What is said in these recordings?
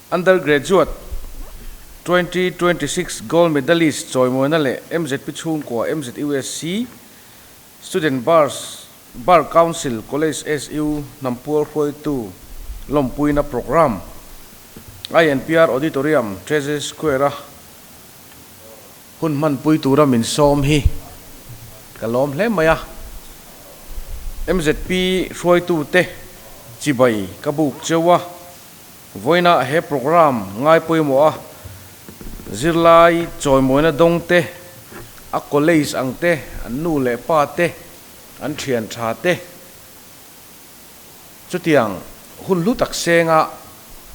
Undergraduate 2026 Gold Medalist chawimawina leh MZP chhungkua MZUSC Student Bars Bar Council College SU hnampual hruaitu lawmpuina programme INPR Auditorium Treasury Square-a hun hmanpui tura min sawm hi ka lawm hle mai a. MZP hruaitute chibai ka buk cheu a, vawiinah he programme ngai pawimawh a zirlai chawimawina dawng te, a college ang te, an nu leh pa te, an thian tha te, chutiang hun hlu tak senga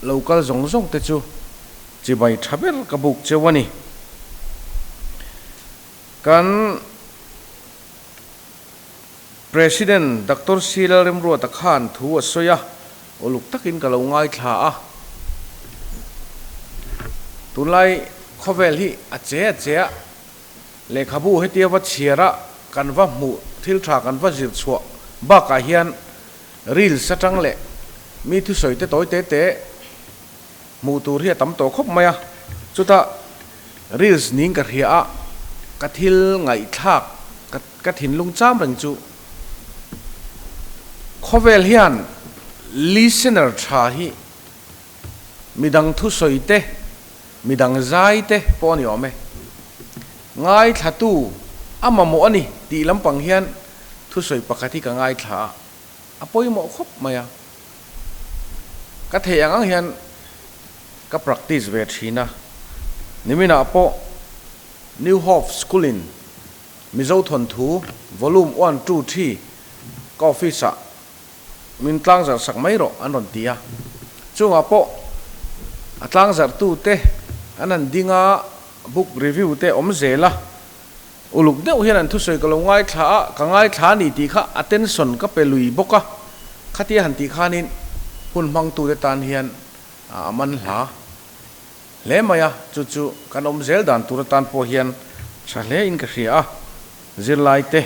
lo kal zawng zawng te chu chibai tha ber ka buk cheu a ni. Kan President Doctor C Lalremruata khan thu a sawi a, uluk takin ka lo ngaithla a. Tunlai khawvel hi a che a che a, Lehkhabu hetia va chhiar a kan va hmuh thil tha kan va zir chhuah bakah hian reels atang leh mi thusawi te tawi te te hmuh tur hi a tam tawh khawp mai a. Chutah reels ning ka hria a, ka thil ngaihthlak ka thinlung cham reng chu khawvel hian listener tha hi midang thusawi te Midang zai te pawh a ni awm e. Ngaithlatu a mamawh a ni tih lampang hian thusawi pakhat hi ka ngaithla a, a pawimawh khawp mai a. Ka theih ang ang hian ka practice ve thin a. Niminah pawh New Hope School-in Mizo thawnthu Volume One, Two, Three ka office-ah Min tlangzarh sak mai rawh an rawn ti a. Chungah pawh a tlangzarhtute an han ding a, book review te awm zel a. Uluk deuh hian an thusawi ka lo ngaithla a, ka ngaithla a ni tih kha attention ka pe lui bawk a. Khatia han tih khanin hun hmangtute tan hian a man hla hle mai a, chu chu kan awm zel dan tur atan pawh hian tha hle in ka hria a. Zirlaite,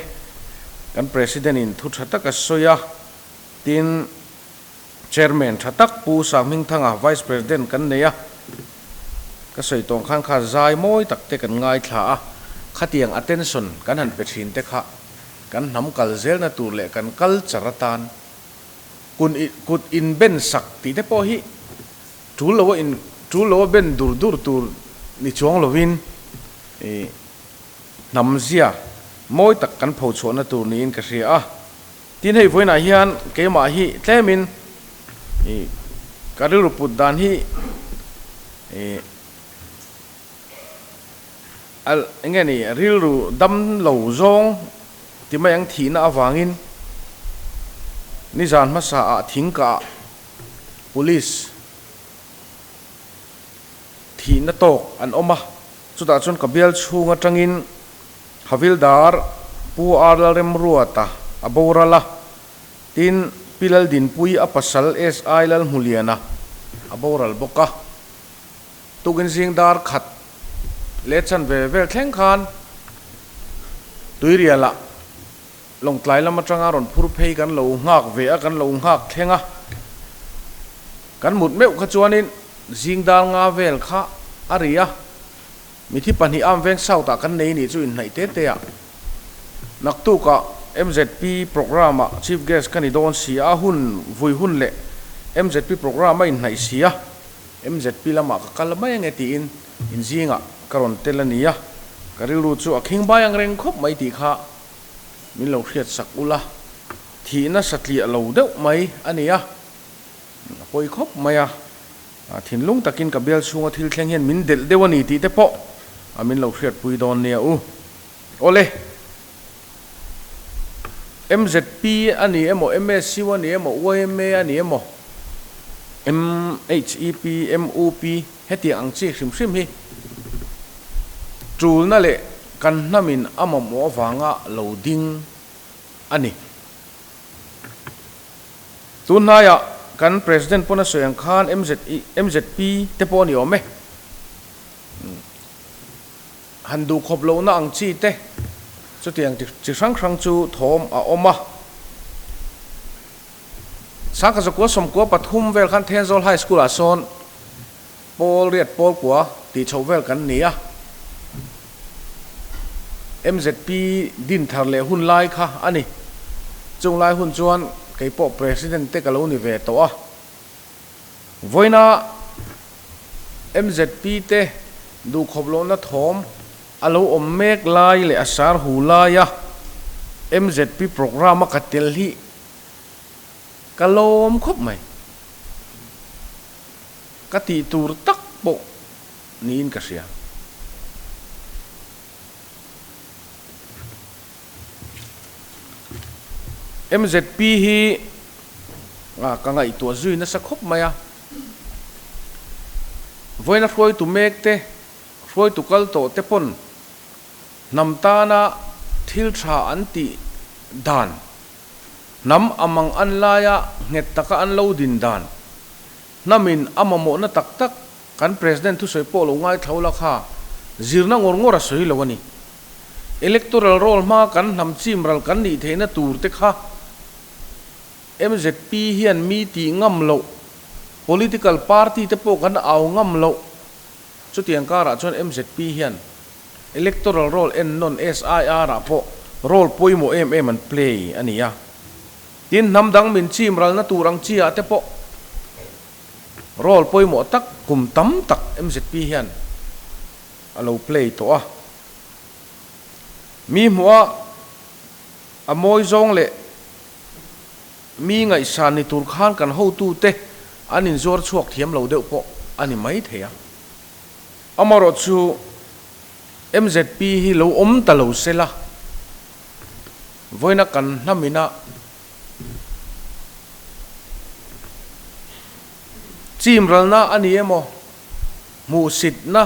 kan President in thu tha tak a sawi a, tin Chairman tha tak Pu Sanghmingthanga Vice President kan nei a, ka sawi tawng khan kha zai mawi tak te kan ngaithla a, khatiang attention kan han pe thin te kha kan hnam kal zelna tur leh kan culture atan kun kut inben sak tih te pawh hi tul lo a in tul lo a ben dur dur tur ni chuang lovin ih Hnam zia mawi tak kan pho chhuahna tur niin ka hria a. Tin hei vawiinah hian keimah hi tlemin ih ka rilru put dan hi ih a enge ni rilru dam lo zawng ti mai ang thihna avangin nizan hmasa ah thingkah police thihna tawk an awm a. Chutah chuan ka bial chhung atangin Havildar Pu R Lalremruata a boral a, tin Pi Laldinpui a pasal SI Lalhmuliana a boral bawk a. Tukin zing dar khat leh chanve vel thleng khan Tuirialah Lawngtlai lam atanga rawn phur phei kan lo nghak ve a, kan lo nghak thleng a. Kan mut meuh kha chuanin zing dar nga vel kha a ri a, mithi pahnih Amveng South ah kan nei nih chu inhnaih te te ah. Naktukah MZP programme ah Chief Guest ka ni dawn si a, hun vui hun leh MZP programme a inhnaih si a, MZP lamah ka kal mai ange tiin inzingah ka rawn tel a ni a, ka rilru chu a khingbai ang reng khawp mai tih kha min lo hriat sak ula, thihna satliah lo deuh mai a ni a, a pawi khawp mai a, thinlung takin ka bial chhunga thil thleng hian min delh deuh a ni tih te pawh a min lo hriatpui dawn nia u. Awle, MZP a ni emaw, MSU a ni emaw, YMA a ni emaw, MHEP, MUP hetiang ang chi hrim hrim hi tulna leh kan hnamin a mamawh avanga lo ding a ni. Tunhnaiah kan President pawn a sawi ang khan MZP te pawh a ni awm e. Han duhkhawp lohna ang chi te chutiang chi hrang hrang chu thawm a awm a. Sangkha zakua sawmkua pathum vel khan Thenzawl High School ah sawn. Pawl riat pawl kua tih chhoh vel kan ni a. MZP din thar leh hun lai kha a ni. Chung lai hun chuan kei pawh President te ka lo ni ve tawh a. Vawiina MZP te duhkhawp lohna thawm a lo awm mek lai leh a sar hu laia MZP programme a ka tel hi ka lawm khawp mai. Ka tih tur tak pawh niin ka hria. MZP hi ka ngaihtuah zui nasa khawp mai a. Vawiina hruaitu mek te, hruaitu kal tawh te pawn hnam tana thil tha an tih dan, hnam a mang an laia nghet taka an lo din dan, Hnamin a mamawhna tak tak kan President thusawi pawh lo ngaithla ula kha zirna ngawr ngawr a sawi lo a ni. Electoral roll hma kan hnam chim ral kan nih theihna tur te kha MZP hian mi tih ngam loh, political party te pawh kan au ngam loh. Chutiang karah chuan MZP hian electoral roll ennawn SIR ah pawh role pawimawh em em an play a ni a. Tin, hnam dang min chim ralna tur ang chi ah te pawh role pawimawh tak kum tam tak MZP hian a lo play tawh a. Mi hmuh a a mawi zawng leh mi ngaihsan ni tur khan kan hotu te an inzuar chhuak thiam lo deuh pawh a ni mai thei a. Amaherawhchu MZP hi lo awm ta lo se la. Vawiina kan hnamina chim ralna a ni emaw, hmuhsitna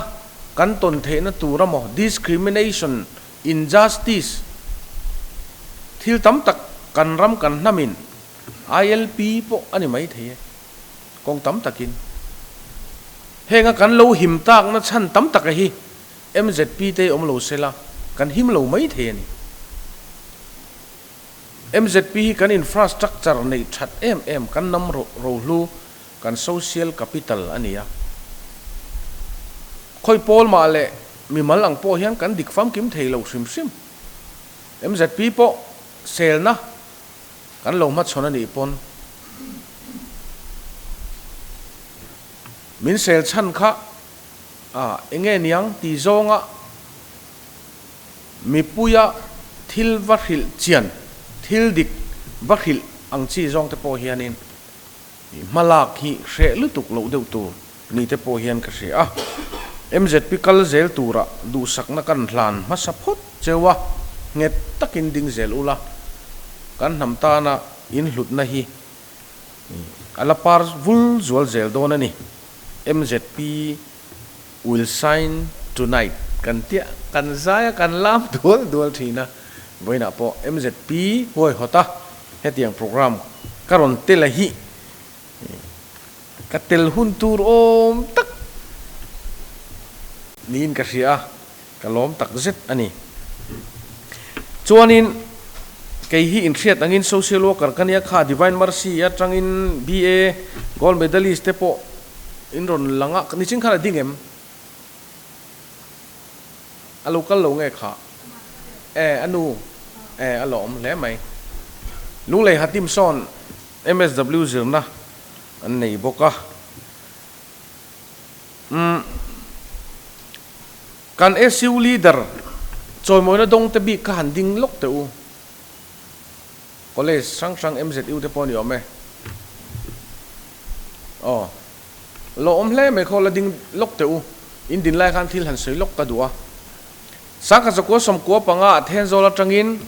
kan tawn theihna tur emaw, discrimination, injustice, thil tam tak kan ram kan hnamin ILP pawh a ni mai thei e, kawng tam takin. Henga kan lo him takna chhan tam taka hi MZP te awm lo sela kan him lo mai thei a ni. MZP hi kan infrastructure neih that em em kan hnam rohlu kan social capital a ni a. Khawi pawl mah leh mimal ang pawh hian kan dik famkim thei lo hrim hrim. MZP pawh selna kan lo hmachhawn a nih pawn min sel chhan kha A, enge niang ti zawnga mipuia thil va hrilh chian, thil dik va hrilh ang chi zawng te pawh hianin hmalak hi hreh lutuk loh deuh tur ni te pawh hian ka hria a. MZP kal zel tura duhsakna kan hlan hmasa phawt cheu a, nghet takin ding zel ula, kan hnam tana inhlutna hi a la par vul zual zel dawn a ni. MZP will shine tonight kan tia kan zai a kan lam dual dual thin a, vawiinah pawh MZP huaihawt a hetiang program ka rawn tel a hi ka tel hun tur awm tak niin ka hria a. Ka lawm tak zet a ni. Chuanin kei hi inhriat angin social worker ka nia kha Divine Mercy atangin BA gold medalist te pawh in rawn lang a, nichin khan a ding em? A lo kal lo nge kha? E a nu e a lawm hle mai. Lunglei Hatim sawn MSW zirna an nei bawk a. Umm. Kan SU leader chawimawina dawng te bik kha han ding lawk teh u. College hrang hrang MZU te pawh a ni awm e. Aw. Lawm hle mai khaw la ding lawk teh u. In din lai khan thil han sawi lawk ka duh a. Sangkhat zakua sawmkua panga ah Thenzawl atangin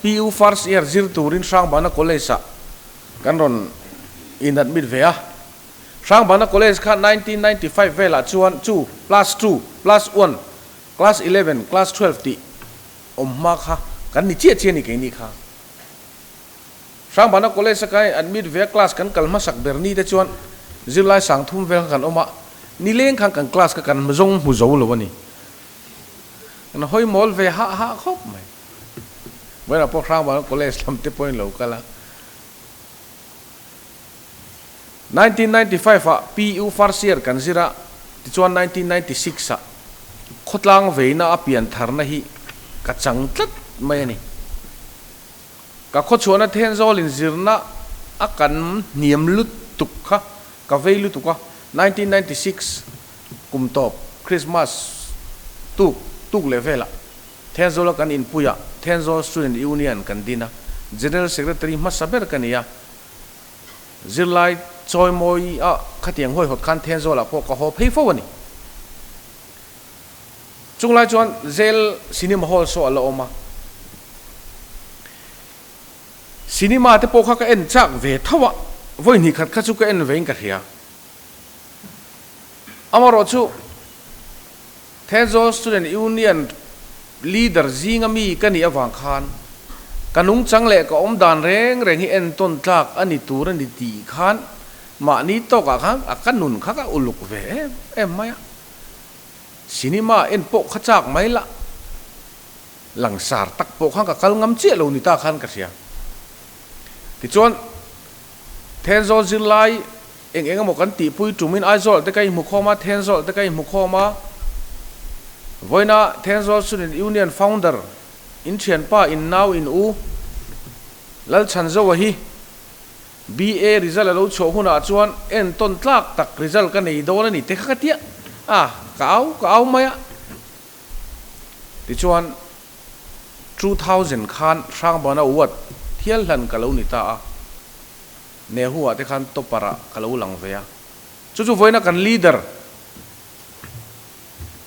PU first year zir turin Hrangbana College ah kan rawn in admit ve a. Hrangbana College kha 1995 velah chuan chu plus two, plus one, class 11, class 12 tih awm hma kha kan ni chiah chiah a ni keini kha. Hrangbana College a kan in admit ve a class kan kal hmasak ber ni te chuan zirlai sang thum vel kha kan awm a, nileng khan kan class kha kan zawng hmu zo lo a ni. Kan hawi mawl ve hah hah khawp mai. Vawiinah pawh Hrangbana College lam te pawhin lo kal a. 1995 ah PU first year kan zir a, Tichuan 1996 ah khawtlang veina a pian tharna hi ka chang tlat mai a ni. Ka khawchhuahna Thenzawl in zirna a kan hniam lutuk kha ka vei lutuk a, 1996 kum tawp Christmas tuk tuk leh velah Thenzawl a kan inpuiah Thenzawl Student Union kan din a, General Secretary hmasa ber ka ni a, zirlai chawimawi a khatiang huaihawt khan Thenzawl ah pawh ka haw phei fo a ni. Chung lai chuan Zel Cinema Hall saw a la awm a, cinema te pawh kha ka en chak ve tho a, vawi hnih khat kha chu ka en vein ka hria. Amaherawh chu Thenzawl Student Union leader zinga mi ka nih avang khan ka nungchang leh ka awm dan reng reng hi entawn tlak a ni tur a ni tih khan mahni tawkah khan a ka nun kha ka uluk ve em em mai a. Cinema en pawh kha chak mai la, langsar tak pawh khan ka kal ngam chiah lo ni ta khan ka hria. Tichuan, Thenzawl zirlai eng eng emaw kan tihpui tumin Aizawl te ka inhmu khawm a, Thenzawl te ka inhmu khawm a, vawiina Thenzawl Student Union founder in thianpa in nau in u Lalchhanzoa hi BA result a lo chhuah hunah chuan entawn tlak tak result ka nei dawn a ni te kha ka tia a, ka au ka au mai a. Tichuan 2000 khan Hrangbana Award thial hlan ka lo ni ta a, Nehu ah te khan topper ah ka lo lang ve a. Chu chu vawiina kan leader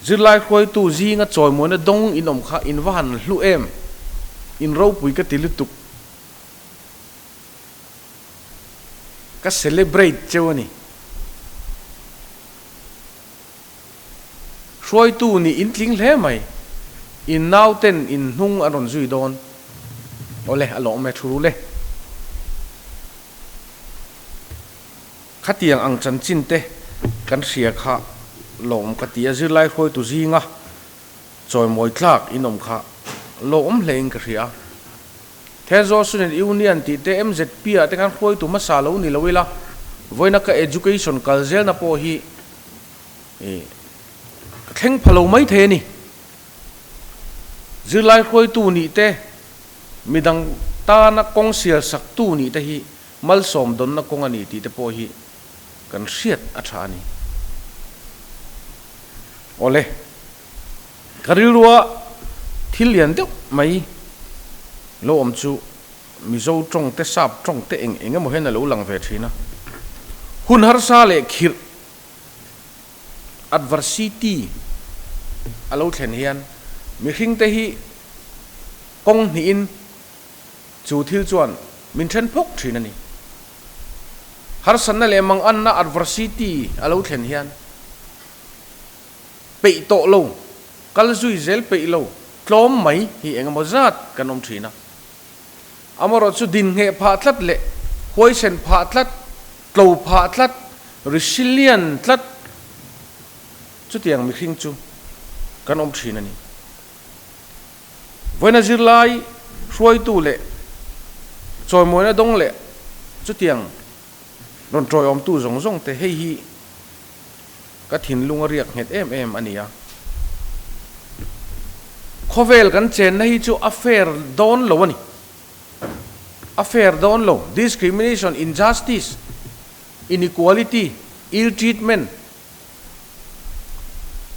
zirlai hruaitu zinga chawimawina dawng in awm kha in va han hlu em, in ropui ka ti lutuk. Ka celebrate cheu a ni. Hruaitu nih in tling hle mai. In nauten in hnung an rawn zui dawn. Awle, a lawm e, thu ru le. Khatiang ang chanchin te kan hria kha lawm ka ti a, zirlai hruaitu zinga chawimawi tlak in awm kha lawm hlein ka hria. Thenzawl Student Union tih te MZP ah te khan hruaitu hmasa lo ni lo ila, vawiina ka education kal zelna pawh hi ka thleng pha lo mai thei a ni. Zirlai hruaitu nih te, midang tana kawng sial saktu nih te hi malsawm dawnna kawng a ni tih te pawh hi kan hriat a tha a ni. Awle. Ka rilrua thil lian deuh mai lo awm chu Mizo tawng te, Sap tawng te eng eng emaw hian a lo lang ve thin a. Hun harsa leh khirh, adversity, a lo thlen hian mihring te hi kawng hnihin chu thil chuan min then phawk thin a ni. Harsatna leh manganna, adversity, a lo thlen hian Peih tawh lo, kal zui zel peih lo, tlawm mai hi eng emaw zat kan awm thin a. Amaherawh chu din ngheh phah tlat leh huaisen phah tlat, tlo phah tlat, resilient tlat chutiang mihring chu kan awm thin a ni. Vawiina zirlai hruaitu leh chawimawina dawng leh chutiang rawn tawiawmtu zawng zawng te hei hi Ka thinlung a riak nghet em em a nia. Khawvel kan chenna hi chu a fair dawn lo a ni. A fair dawn lo. Discrimination, injustice, inequality, ill treatment.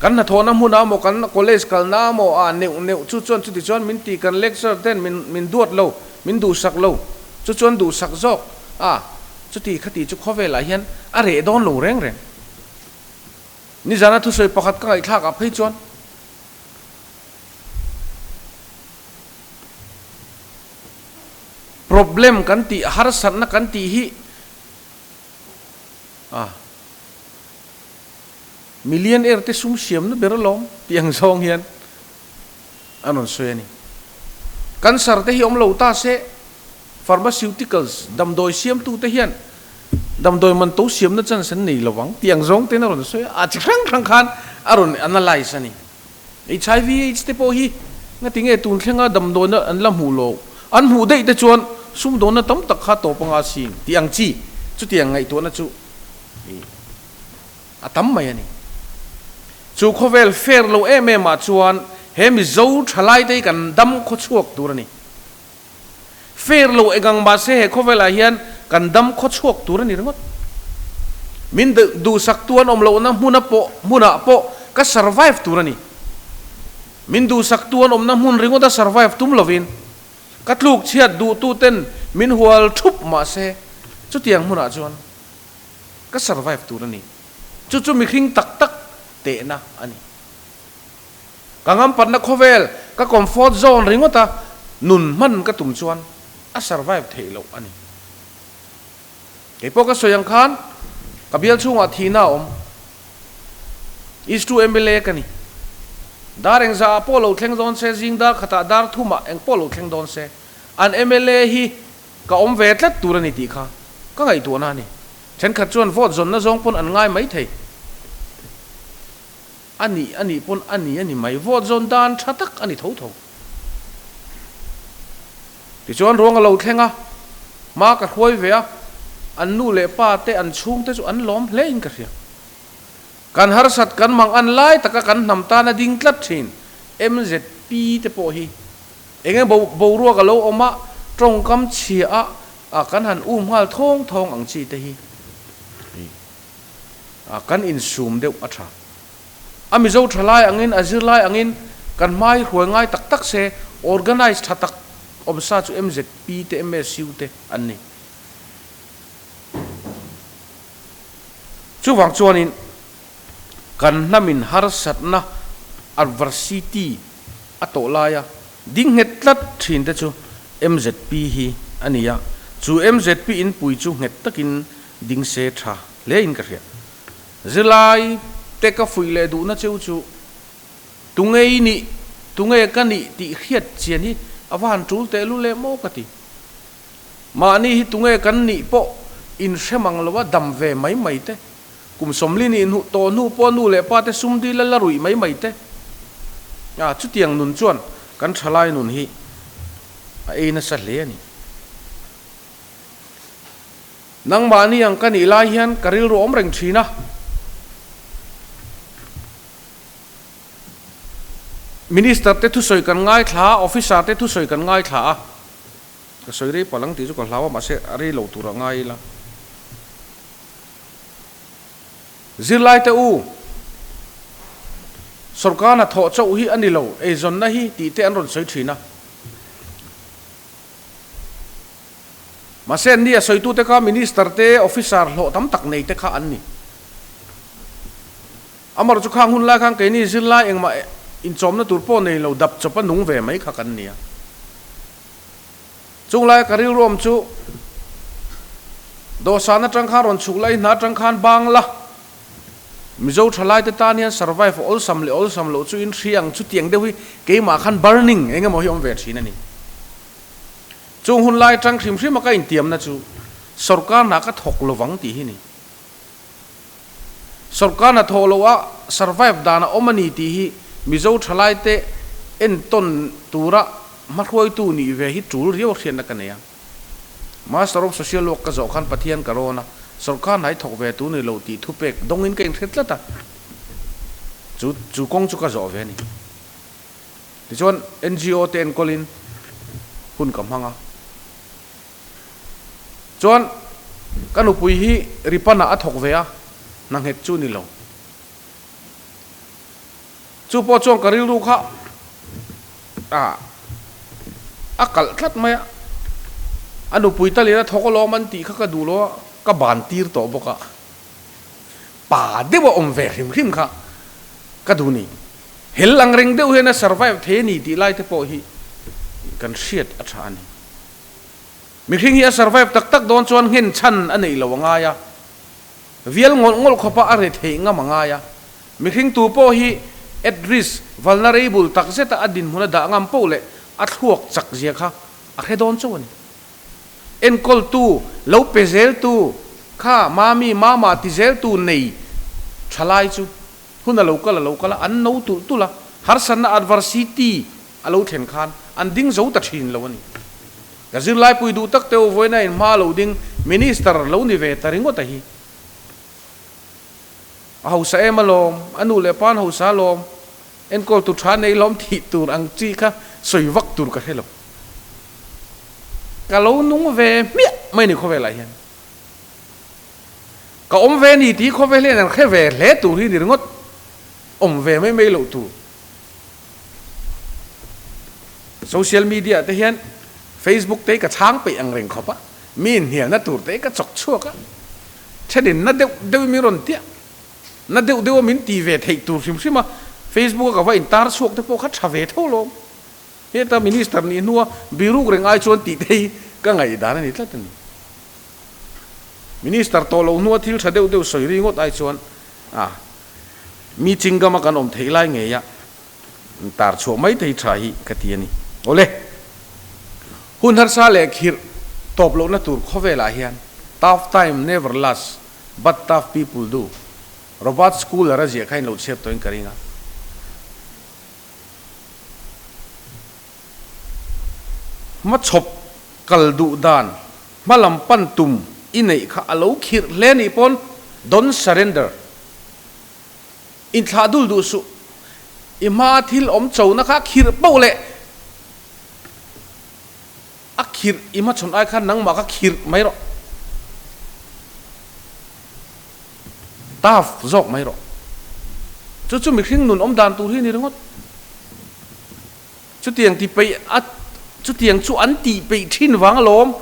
Kan hnathawhna hmunah maw, kan college kalna maw ah neuh neuh chu chuan chuti chuan min ti kan lecturer ten min min duat lo, min duhsak lo. Chu chuan duhsak zawk a chuti khati chu khawvelah hian a reh dawn lo reng reng. Nizana thusawi pakhat ka ngaihthlak ah phei chuan problem kan tih harsatna kan tih hi a millionaire te sum siamna ber alawm tih ang zawng hian a rawn sawi a ni. Cancer te hi awm lo ta se Pharmaceuticals, damdawi siamtute hian damdawi man to siamna chance an nei lovang tih ang zawng ten a rawn sawi a, a chi hrang hrang khan a rawn analyse a ni. Hiv aids te pawh hi ngati nge tun thlenga damdawina an la hmuh lo, an hmuh daih te chuan sumdawnna tam tak kha tawp anga sin tih ang chi chutiang ngaihtuahna chu a tam mai a ni. Chu khawvel fair lo em em ah chuan he Mizo thalai te hi kan dam khawchhuak tur a ni. Fair lo engang mahse he khawvel ah hian kan dam khawchhuak tur a ni ringawt. Min duhsak tu an awm lohna hmuna pawh hmunah pawh ka survive tur a ni. Min duhsak tu an awmna hmun ringawt a survive tum lovin ka tluk chhiat duh tu ten min hual thup mahse chutiang hmunah chuan ka survive tur a ni. Chu chu mihring tak tak tehna a ni. Ka ngampatna khawvel, ka comfort zone ringawta nun hman ka tum chuan a survive theih loh a ni. Kei pawh ka sawi ang khan ka bial chhungah thihna a awm. East 2 mla ka ni. Dar engzah ah pawh lo thleng dawn se, zing dar khatah dar thumah eng pawh lo thleng dawn se, an mla hi ka awm ve tlat tur a ni tih kha ka ngaihtuahna a ni. Thenkhat chuan vote zawnna zawng pawn an ngai mai thei. A nih a nih pawn a ni a ni mai. Vote zawn dan tha tak a ni tho tho. Tichuan ruang a lo thleng a, hma ka hruai ve a, an nu leh pa te an chhungte chu an lawm hle in ka hria. Kan harsat kan mang an lai taka kan hnam tan a ding tlat thin. MZP te pawh hi eng eng boruak a lo awm a, tawngkam chhia a A kan han um nghal thawng thawng ang chi te hi a kan insum deuh a tha. A Mizo tha lai angin, a zirlai angin kan hmai hruai ngai tak tak se, organize tha tak awm sa chu MZP te MSU te an ni. Chuvang chuanin kan hnamin harsatna adversity a tawh laia ding nghet tlat thin te chu MZP hi a ni a, chu MZP inpui chu nghet takin ding se tha hle in ka hria. Zirlai te ka fuih leh duhna cheu chu tunge i nih, tunge ka nih tih hriat chian hi a va han tul teh lul em aw ka ti. Mahni hi tunge kan nih pawh inhre mang lo a dam ve mai mai te, kum sawmli nih hnu tawh hnu pawh nu leh pa te sum dil a la ruih mai mai te. A, chutiang nun chuan kan thalai nun hi a ei nasa hle a ni. Nangmahni ang ka nih lai hian ka rilru awm reng thin a. Minister te thusawi kan ngaithla a, officer te thusawi kan ngaithla a. Ka sawi rei palh ang tih chu ka hlau a, mahse a rei lo tur a ngai ila. Zirlaite u, sawrkar hnathawh chauh hi a ni lo, eizawnna hi tih te an rawn sawi thin a. Mahse an ni a sawitute kha Minister te, Officer hlawh tam tak nei te kha an ni. Amarawh chu khang hun lai khan keini zirlai engmah inchawmna tur pawh nei lo dap chawpa nung ve mai kha kan ni a. Chung laia ka rilruam chu dawhsan atang khan rawn chhuk la, i hna atang khan bang la. Mizo thalaite tan hian survive awlsam leh awlsam loh chu in hria ang chutiang deuh hi keimah khan burning eng emaw hi awm ve thin a ni. Chung hun lai atang hrim hrim a ka intiamna chu sawrkar hna ka thawk lovang tih hi ni. Sawrkar hna thawh loh a survive dan a awm a ni tih hi Mizo thalaite entawn tura hmahruaitu nih ve hi tul riau a hriatna ka nei a. Master of Social Work ka zawh khan Pathian ka rawn a, sawrkar hna hi thawk ve tur ni lo tih thupek dawngin ka inhre tlat a, chu chu kawng chu ka zawh ve a ni. Tichuan NGO te enkawlin hun ka hmang a. Chuan ka nupui hi Ripanah a thawk ve a, hna nghet chu ni lo. Chu pawh chuan ka rilru kha a a kalh tlat mai a, a nupui talin a thawk alawm an tih kha ka duh lo a, ka ban tir tawh bawk a, pa deuh a awm ve hrim hrim kha ka duh ni. Hel ang reng deuh hian a survive thei a ni tih lai te pawh hi kan hriat a tha a ni. Mihring hi a survive tak tak dawn chuan nghen chhan a neih lo a ngai a, vial ngawlh ngawlh khawpa a re theih ngam a ngai a. Mihring tu pawh hi at risk, vulnerable, tak zeta a dinhmun a dah ngam poh leh a thluak chak zia kha a hre dawn chauh a ni. Enkawltu, lo pe zeltu, kha mami, mama ti zeltu nei thalai chu hun a lo kal a lo kal a, an no tulh tulh a, harsatna adversity a lo thlen khan an ding zo ta thin lo a ni. Ka zirlaipui duh tak teuh vawiina in hma lo ding Minister lo ni ve ta ringawt a hi. A hausa em alawm, a nu leh pa an hausa alawm, enkawl tur tha nei lawm tih tur ang chi kha sawi vak tur ka hre lo. Ka lo nung ve hmiah mai ni khawvelah hian. Ka awm ve ni tih khawvel hian an hre ve hle tur hi ni ringawt, awm ve mai mai loh tur. Social media te hian Facebook te hi ka chhang peih ang reng khawp a, mi inhnialna tur te hi ka chawk chhuak a, thenin na deuh deuhin min rawn tiah, na deuh deuha min ti ve theih tur hrim hrim a, Facebook a ka va intar chhuak te pawh kha tha ve tho lawm. Heta Minister nih hnua biruk reng ai chuan tih te hi ka ngaihdan a ni tlat a ni. Minister tawh loh hnua thil tha deuh deuh sawi ri ngawt ai chuan a mi chingam a kan awm theih lai ngei a tar chhuah mai thei tha hi ka ti a ni. Awle, hun harsa leh khirh tawp lohna tur khawvelah hian tough time never last but tough people do Robert Schuller a ziah kha in lo chhiar tawhin ka ring a. Hmachhawp kal duh dan hmalam pan tum i neih kha a lo khirh hle nih pawn don't surrender. Inthlah dul duh suh. I hma thil awm chona kha khirh poh leh a khirh i hmachhawn ai khan nangmah kha khirh mai rawh. Tough zawk mai rawh. Chu chu mihring nun awm dan tur hi a ni ringawt. Chutiang ti peih a chutiang chu an tih peih thin vang alawm.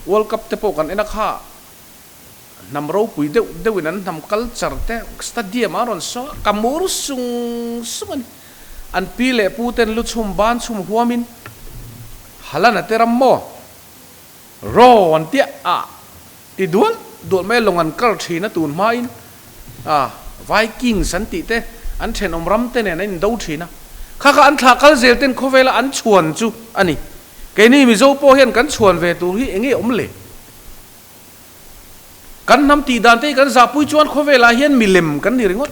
World Cup te pawh kan en a kha hnam ropui deuh deuhin an hnam culture te stadium ah a rawn saw a, ka mur sung sung a ni. An pi leh pu ten lu chhum ban chhum huamin Halana te ram maw raw an tia a ti dual dual mai a lawng an kal thin a tun hmain a Vikings an tih te an thenawm ram te nen an indo thin a kha kha an thlah kal zel ten khawvela an chhuan chu a ni. Keini Mizo pawh hian kan chhuan ve tur hi enge awm le? Kan hnam tih dan te hi kan zahpui chuan khawvelah hian milem kan ni ringawt.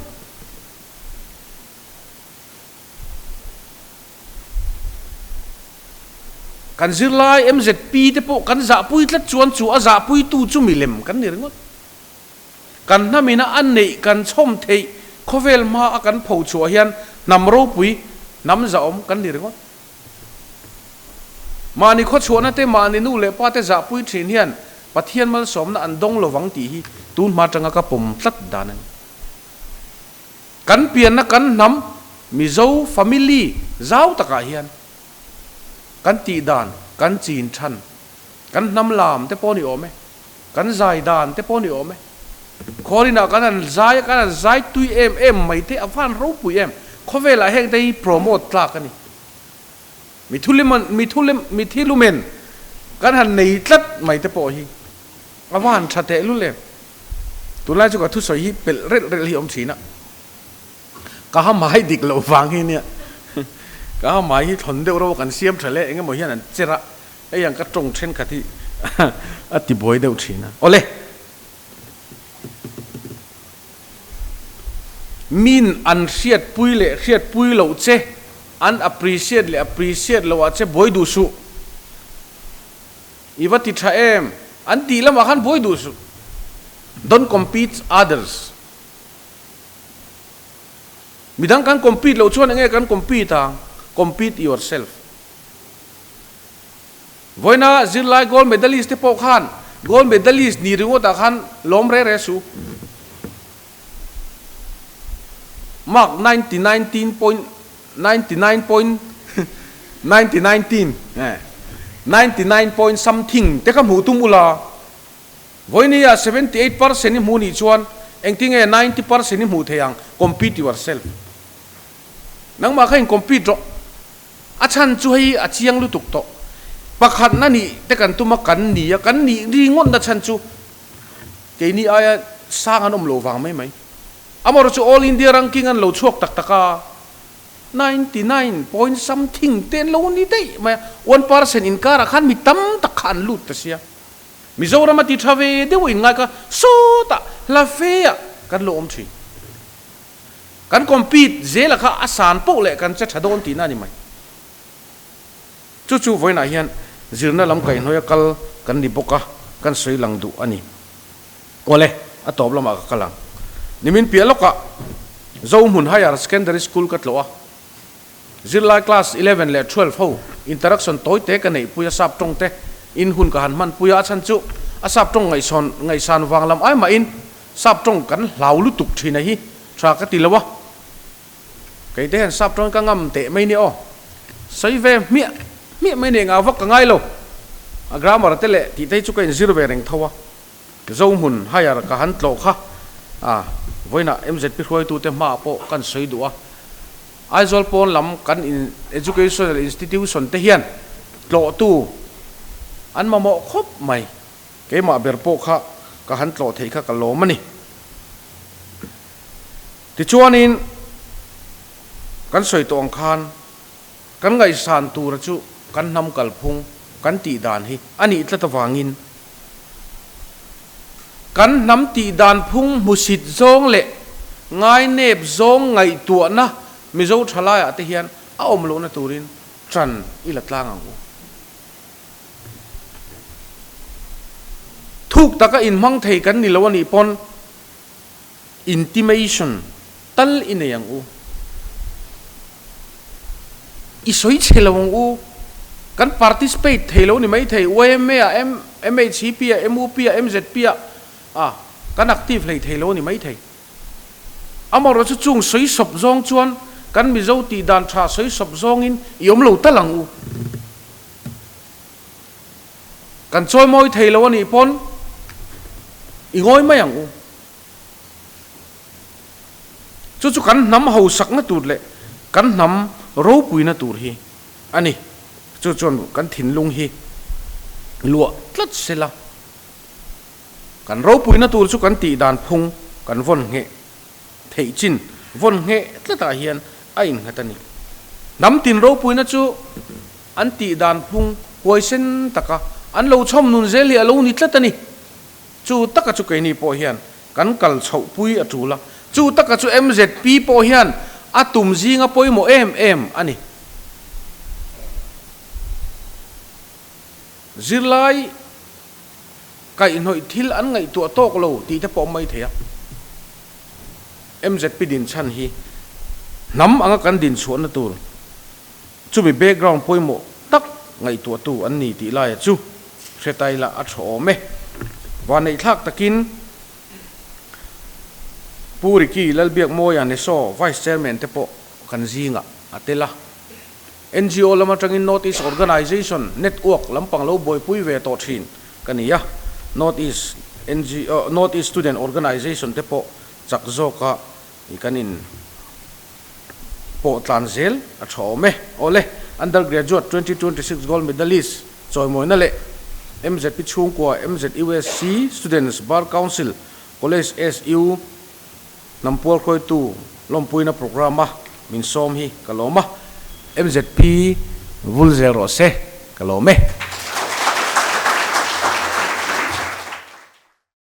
Kan zirlai MZP te pawh kan zahpui tlat chuan chu a zahpuitu chu milem kan ni ringawt. Kan hnamina a neih kan chhawm theih khawvel hma a kan pho chhuah hian hnam ropui, hnam zahawm kan ni ringawt. Mahni khawchhuahna te mahni nu leh pa te zahpui thin hian Pathian malsawmna an dawng lovang tih hi tun hma atanga ka pawm tlat dan a ni. Kan pianna kan hnam Mizo family zau takah hian kan tih dan, kan chin than, kan hnam lam te pawh ni awm e, kan zai dan te pawh ni awm e. Khawrinah kan han zai a, kan han zai tui em em mai te a van ropui em. Khawvelah heng te hi promote tlak a ni. Mithilumen kan han nei tlat mai te pawh hi a va han tha tehlul em. Tunlai chu ka thusawi hi pelh relh relh hi a awm thin a, ka ha hmai dik loh vang hi nia, ka ha hmai hi thawn deuh reuh a kan siam tha le eng emaw hian an cher a, hei ang ka tawng thenkhat hi a ti buai deuh thin a. Awle! Min an hriatpui leh hriatpui loh che, an appreciate leh appreciate loh ah che buai duh suh. I va ti tha em? An tih lamah khan buai duh suh. Don't compete others. Midang kan compete loh chuan enge kan compete ang? Compete yourself. Vawiina zirlai gold medalist te pawh khan gold medalist ni ringawtah khan lawm re re suh. Mark 99.99 point 99 99 point something te kha hmuh tum ula, vawinia 78% i hmuh nih chuan engtinge 90% i hmuh thei ang, compete yourself. Nangmah kha in compete rawh. A chhan chu hei a chiang lutuk tawh. Pakhatna nih te kan tum a, kan ni a, kan nih ri ngawtna chhan chu keini aia sang an awm lo vang mai mai. Amaherawhchu chu All India ranking an lo chhuak tak tak a, 99 point something te an lo ni daih mai a, 1% inkarah khan mi tam tak kha an lut ta sia. Mizoram a ti tha ve deuh a inngai kha sawtah hla fe ah kan lo awm thin. Kan compete zela kha a san poh leh kan che tha dawn tihna a ni mai. Chu chu vawiinah hian zirna lam kaihhnawia kal kan ni bawk a. kan sawi lang duh a ni. Awle, a tawp lamah ka kal ang. Nimin piah lawkah Zohmun Higher Secondary School ka tlawh a. Zirlai class 11 leh 12 ho interaction tawi te ka neih pui a sap tawng te in hun ka han hman pui a, a chhan chu a sap tawng ngaihsawn ngaihsan vang lam ai mahin sap tawng kan hlau lutuk thin a hi tha ka ti lo a. Kei te hian sap tawng ka ngam teh mai nia aw. Sawi ve hmiah hmiah mai nia engah vak ka ngai lo. A grammar te leh tih te hi chu ka inzir ve reng tho a. Zohmun higher ka han tlawh kha a vawiinah MZP hruaitute hmaah pawh kan sawi duh a. Aizawl pawn lam kan in educational institution te hian tlawhtu an mamawh khawp mai. Keimah ber pawh kha ka han tlawh theih kha ka lawm a ni. Tichuanin kan sawi tawh ang khan kan ngaihsan tura chu kan hnam kalphung kan tih dan hi a nih tlat avangin kan hnam tih dan phung hmusit zawng leh ngainep zawng ngaihtuahna Mizo thalaiah te hian a awm lohna turin ṭan i la tlang ang u. Thuk taka inhmang thei kan ni lo a nih pawn Intimation tal i nei ang u. I sawi chhe lo ang u. Kan participate thei lo ni mai thei, yma ah, MHCP ah, MUP ah, MZP ah, ah kan active hlei thei lo ni mai thei. Amaherawhchu chu chung sawi sawp zawng chuan kan Mizo tih dan tha sawi sawp zawngin i awm lo tal ang u. Kan chawimawi thei lo a nih pawn i ngawi mai ang u. Chu chu kan hnam hausakna tur leh kan hnam ropuina tur hi a ni. Chu chuan kan thinlung hi luah tlat se la, kan ropuina tur chu kan tih dan phung kan vawn ngheh theih chin vawn ngheh tlatah hian a innghat a ni. Hnam tin ropuina chu an tih dan phung huaisen taka an lo chhawm nun zel hi a lo ni tlat a ni. Chu taka chu keini pawh hian kan kal chhoh pui a tul a, chu taka chu MZP pawh hian a tum zinga pawimawh em em a ni. Zirlai kaihhnawih thil an ngaihtuah tawk lo tih te pawh a awm mai thei a. MZP din chhan hi hnam anga kan din chhuahna tur chumi background pawimawh tak ngaihtuahtu an ni tih laia chu hre tai la a tha awm e. Vaneihthlak takin Pu Ricky Lalbiakmawia Neso Vice Chairman te pawh kan zingah a tel a. NGO lam atangin North East Organisation Network lampang lo buaipui ve tawh thin ka ni a. North East NGO North East Student Organisation te pawh chak zawka kan in pawh tlan zel a tha awm e. Awle, Undergraduate 2026 Gold Medalist chawimawina leh MZP chhungkua MZUSC Students Bar Council College SU hnampual hruaitu lawmpuina programme a min sawm hi ka lawm a, MZP vul zel rawh se ka lawm e.